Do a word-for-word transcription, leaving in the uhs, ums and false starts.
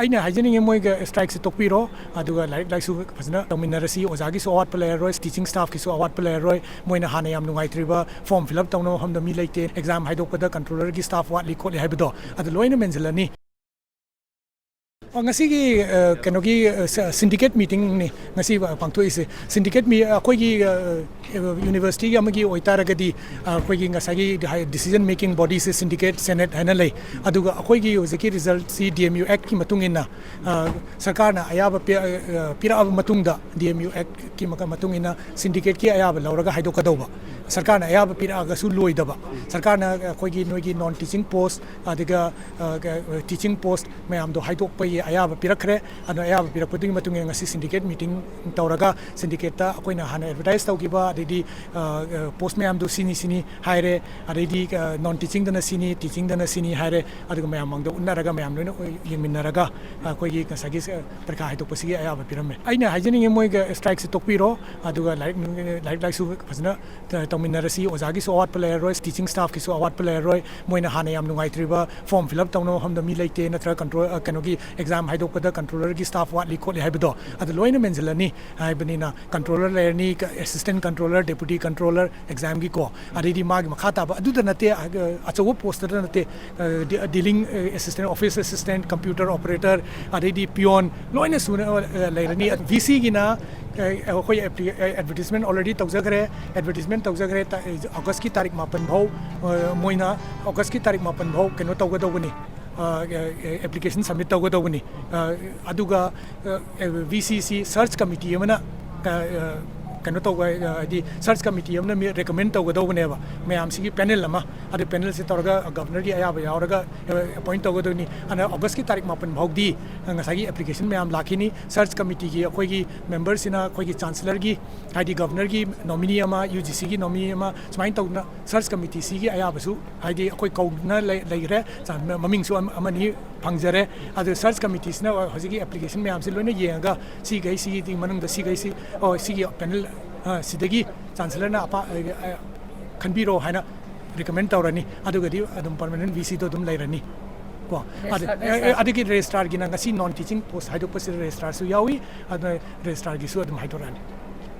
ꯑꯩꯅ ꯍꯥꯏꯖꯅꯤꯡꯉꯤ, ꯃꯣꯏꯒ strikeꯁꯦ ꯇꯣꯛꯄꯤꯔꯣ, ꯑꯗꯨꯒ ꯂꯥꯏꯔꯤꯛ ꯂꯥꯏꯁꯨ ꯐꯖꯅ ꯇꯧꯃꯤꯟꯅꯔꯁꯤ꯫ ꯑꯣꯖꯥꯒꯤꯁꯨ ꯑꯋꯥꯠꯄ ꯂꯩꯔꯔꯣꯏ, teaching staffꯀꯤꯁꯨ ꯑꯋꯥꯠꯄ ꯂꯩꯔꯔꯣꯏ꯫ ꯃꯣꯏꯅ ꯍꯥꯟꯅ ꯌꯥꯝ ꯅꯨꯡꯉꯥꯏꯇ꯭ꯔꯤꯕ form fill up ꯇꯧꯅꯕ ꯃꯐꯝꯗ ꯃꯤ ꯂꯩꯇꯦ, exam ꯍꯥꯏꯗꯣꯛꯄꯗ controllerꯒꯤ staff ꯋꯥꯠꯂꯤ ꯈꯣꯠꯂꯤ ꯍꯥꯏꯕꯗꯣ, ꯑꯗꯨ ꯂꯣꯏꯅ ꯃꯦꯟꯁꯤꯜꯂꯅꯤ꯫ ꯑꯣ, ꯉꯁꯤꯒꯤ, ꯑ, ꯀꯩꯅꯣꯒꯤ, ꯑ, ꯁ-, syndicate meetingꯅꯤ ꯉꯁꯤ ꯄꯥꯡꯊꯣꯛꯏꯁꯦ꯫ Syndicate meet ꯑꯩꯈꯣꯏꯒꯤ, ꯑ, universityꯒꯤ ꯑꯃꯒꯤ ꯑꯣꯏꯇꯥꯔꯒꯗꯤ, ꯑ, ꯑꯩꯈꯣꯏꯒꯤ ꯉꯁꯥꯏꯒꯤ ꯗꯤ-, ꯍꯥꯏ-, decision making bodyꯁꯦ syndicate, senate ꯍꯥꯏꯅ ꯂꯩ꯫ ꯑꯗꯨꯒ ꯑꯩꯈꯣꯏꯒꯤ ꯍꯧꯖꯤꯛꯀꯤ resultꯁꯤ D M U Actꯀꯤ ꯃꯇꯨꯡ ꯏꯟꯅ, ꯑ, ꯁꯔꯀꯥꯔꯅ ꯑꯌꯥꯕ ꯄꯤ-, ꯑ, ꯄꯤꯔꯛꯑꯕ ꯃꯇꯨꯡꯗ, D M U Actꯀꯤ ꯃꯈ-, ꯃꯇꯨꯡ ꯏꯟꯅ syndicate ꯀꯤ ꯑꯌꯥꯕ ꯂꯧꯔꯒ ꯍꯥꯏꯗꯣꯛꯀꯗꯧꯕ꯫ ꯁꯔꯀꯥꯔꯅ ꯑꯌꯥꯕ ꯄꯤꯔꯛꯑꯒꯁꯨ ꯂꯣꯏꯗꯕ꯫ ꯁꯔꯀꯥꯔꯅ ꯑꯩꯈꯣꯏꯒꯤ ꯅꯣꯏꯒꯤ non teaching post, ꯑꯗꯨꯒ, ꯑ, ꯀ-, teaching post ꯃꯌꯥꯝꯗꯣ ꯍꯥꯏꯗꯣꯛꯄꯒꯤ ꯑꯌꯥꯕ ꯄꯤꯔꯛꯈ꯭ꯔꯦ꯫ ꯑꯗꯣ ꯑꯌꯥꯕ ꯄꯤꯔꯛꯄꯗꯨꯒꯤ ꯃꯇꯨꯡ ꯏꯟꯅ ꯉꯁꯤ syndicate meeting ꯇꯧꯔꯒ, syndicateꯇ ꯑꯩꯈꯣꯏꯅ ꯍꯥꯟꯅ advertise ꯇꯧꯈꯤꯕ, ꯑꯗꯩꯗꯤ, ꯑ, ꯑ, post ꯃꯌꯥꯝꯗꯣ ꯁꯤꯅꯤ ꯁꯤꯅꯤ ꯍꯥꯏꯔꯦ, ꯑꯗꯩꯗꯤ, ꯑ, non teachingꯗꯅ ꯁꯤꯅꯤ, teachingꯗꯅ ꯁꯤꯅꯤ ꯍꯥꯏꯔꯦ, ꯑꯗꯨꯒ ꯃꯌꯥꯝ ꯃꯥꯡꯗ ꯎꯠꯅꯔꯒ, ꯃꯌꯥꯝ ꯂꯣꯏꯅ ꯌꯦꯡꯃꯤꯟꯅꯔꯒ ꯑꯩꯈꯣꯏꯒꯤ ꯉꯁꯥꯏꯒꯤ, ꯑ, ꯄꯔꯤꯈꯥ ꯍꯥꯏꯗꯣꯛꯄꯁꯤꯒꯤ ꯑꯌꯥꯕ ꯄꯤꯔꯝꯃꯦ꯫ ꯑꯩꯅ ꯍꯥꯏꯖꯅꯤꯡꯉꯤ, ꯃꯣꯏꯒ strikeꯁꯦ ꯇꯣꯛꯄꯤꯔꯣ, ꯑꯗꯨꯒ ꯂꯥꯏꯔꯤꯛ, ꯂꯥꯏꯔꯤꯛ ꯂꯥꯏꯁꯨ ꯐꯖꯅ ꯇ-, ꯇꯧꯃꯤꯟꯅꯔꯁꯤ꯫ ꯑꯣꯖꯥꯒꯤꯁꯨ ꯑꯋꯥꯠꯄ ꯂꯩꯔꯔꯣꯏ, teaching staffꯀꯤꯁꯨ ꯑꯋꯥꯠꯄ ꯂꯩꯔꯔꯣꯏ꯫ ꯃꯣꯏꯅ ꯍꯥꯟꯅ ꯌꯥꯝ ꯅꯨꯡꯉꯥꯏꯇ꯭ꯔꯤꯕ form fill up ꯇꯧꯅꯕ ꯃꯐꯝꯗ ꯃꯤ ꯂꯩꯇꯦ, ꯅꯠꯇ꯭ꯔꯒ control-, ꯑ, ꯀꯩꯅꯣꯒꯤ exam ꯍꯥꯏꯗꯣꯛꯄꯗ controllerꯒꯤ staff ꯋꯥꯠꯂꯤ ꯈꯣꯠꯂꯤ ꯍꯥꯏꯕꯗꯣ, ꯑꯗꯨ ꯂꯣꯏꯅ ꯃꯦꯟꯁꯤꯜꯂꯅꯤ꯫ ꯍꯥꯏꯕꯅꯤꯅ controller ꯂꯩꯔꯅꯤ, ꯀ-, assistant controller, deputy controller examꯒꯤꯀꯣ, ꯑꯗꯩꯗꯤ ꯃꯥꯒꯤ ꯃꯈꯥ ꯇꯥꯕ ꯑꯗꯨꯗ ꯅꯠꯇꯦ, ꯑ, ꯑꯆꯧꯕ postꯇ ꯅꯠꯇꯦ, ꯑ, ꯗꯤ-, dealing, ꯑ, assistant, office assistant, computer operator, ꯑꯗꯩꯗꯤ peon ꯂꯣꯏꯅ ꯁꯨꯅ, ꯑ, ꯂꯩꯔꯅꯤ꯫ VCꯒꯤꯅ, ꯑ, ꯑꯩꯈꯣꯏ appli-, ꯑ, advertisement already ꯇꯧꯖꯈ꯭ꯔꯦ, advertisement ꯇꯧꯖꯈ꯭ꯔꯦ꯫ ꯇ-, Augustꯀꯤ ꯇꯥꯔꯤꯛ ꯃꯥꯄꯟ ꯐꯥꯎ, ꯑ, ꯃꯣꯏꯅ Augustꯀꯤ ꯇꯥꯔꯤꯛ ꯃꯥꯄꯟ ꯐꯥꯎ ꯀꯩꯅꯣ ꯇꯧꯒꯗꯧꯕꯅꯤ, ꯑ, ꯑ, application submit ꯇꯧꯒꯗꯧꯕꯅꯤ꯫ ꯑ, ꯑꯗꯨꯒ, ꯑ, VCꯁꯤ search committee ꯑꯃꯅ, ꯑ, ꯑ, ꯀꯩꯅꯣ ꯇꯧꯕ, ꯑ, ꯍꯥꯏꯗꯤ search committee ꯑꯃꯅ ꯃꯤ recommend ꯇꯧꯒꯗꯧꯕꯅꯦꯕ, ꯃꯌꯥꯝꯁꯤꯒꯤ panel ꯑꯃ꯫ ꯑꯗꯨ panelꯁꯤ ꯇꯧꯔꯒ governorꯒꯤ ꯑꯌꯥꯕ ꯌꯥꯎꯔꯒ, ꯑ, appoint ꯇꯧꯒꯗꯣꯏꯅꯤ꯫ ꯑꯗꯨꯅ Augustꯀꯤ ꯇꯥꯔꯤꯛ ꯃꯥꯄꯟ ꯐꯥꯎꯗꯤ, ꯑ, ꯉꯁꯥꯏꯒꯤ application ꯃꯌꯥꯝ ꯂꯥꯛꯈꯤꯅꯤ꯫ Search committeeꯒꯤ ꯑꯩꯈꯣꯏꯒꯤ memberꯁꯤꯅ ꯑꯩꯈꯣꯏꯒꯤ chancellorꯒꯤ, ꯍꯥꯏꯗꯤ governorꯒꯤ nominee ꯑꯃ, UGCꯒꯤ nominee ꯑꯃ, ꯁꯨꯃꯥꯏꯅ ꯇꯧꯗꯅ search committeeꯁꯤꯒꯤ ꯑꯌꯥꯕꯁꯨ, ꯍꯥꯏꯗꯤ ꯑꯩꯈꯣꯏ ꯀꯧꯗꯨꯅ ꯂꯩ-, ꯂꯩꯈ꯭ꯔꯦ꯫ ꯆ-, ꯃ-, ꯃꯃꯤꯡꯁꯨ ꯑꯃ-, ꯑꯃꯅꯤ ꯐꯪꯖꯔꯦ꯫ ꯑꯗꯨ search committeeꯁꯤꯅ ꯍꯧꯖꯤꯛꯀꯤ application ꯃꯌꯥꯝꯁꯤ ꯂꯣꯏꯅ ꯌꯦꯡꯉꯒ ꯁꯤꯈꯩꯁꯤꯒꯤ ꯃꯅꯨꯡꯗ ꯁꯤꯈꯩꯁꯤ, ꯑꯣ, ꯁꯤꯒꯤ panel, ꯑ, ꯁꯤꯗꯒꯤ chancellorꯅ ꯑꯄꯥ-, ꯑ, ꯑ, ꯈꯟꯕꯤꯔꯣ ꯍꯥꯏꯅ recommend ꯇꯧꯔꯅꯤ꯫ ꯑꯗꯨꯒꯗꯤ ꯑꯗꯨꯝ permanent VCꯗꯣ ꯑꯗꯨꯝ ꯂꯩꯔꯅꯤ꯫ ꯀꯣ꯫ ꯑꯗ-, ꯑꯗꯒꯤ registrarꯒꯤꯅ ꯉꯁꯤ non teaching post ꯍꯥꯏꯗꯣꯛꯄꯁꯤꯗ registrarꯁꯨ ꯌꯥꯎꯏ, ꯑꯗꯨꯅ registrarꯒꯤꯁꯨ ꯑꯗꯨꯝ ꯍꯥꯏꯗꯣꯔꯛꯑꯅꯤ꯫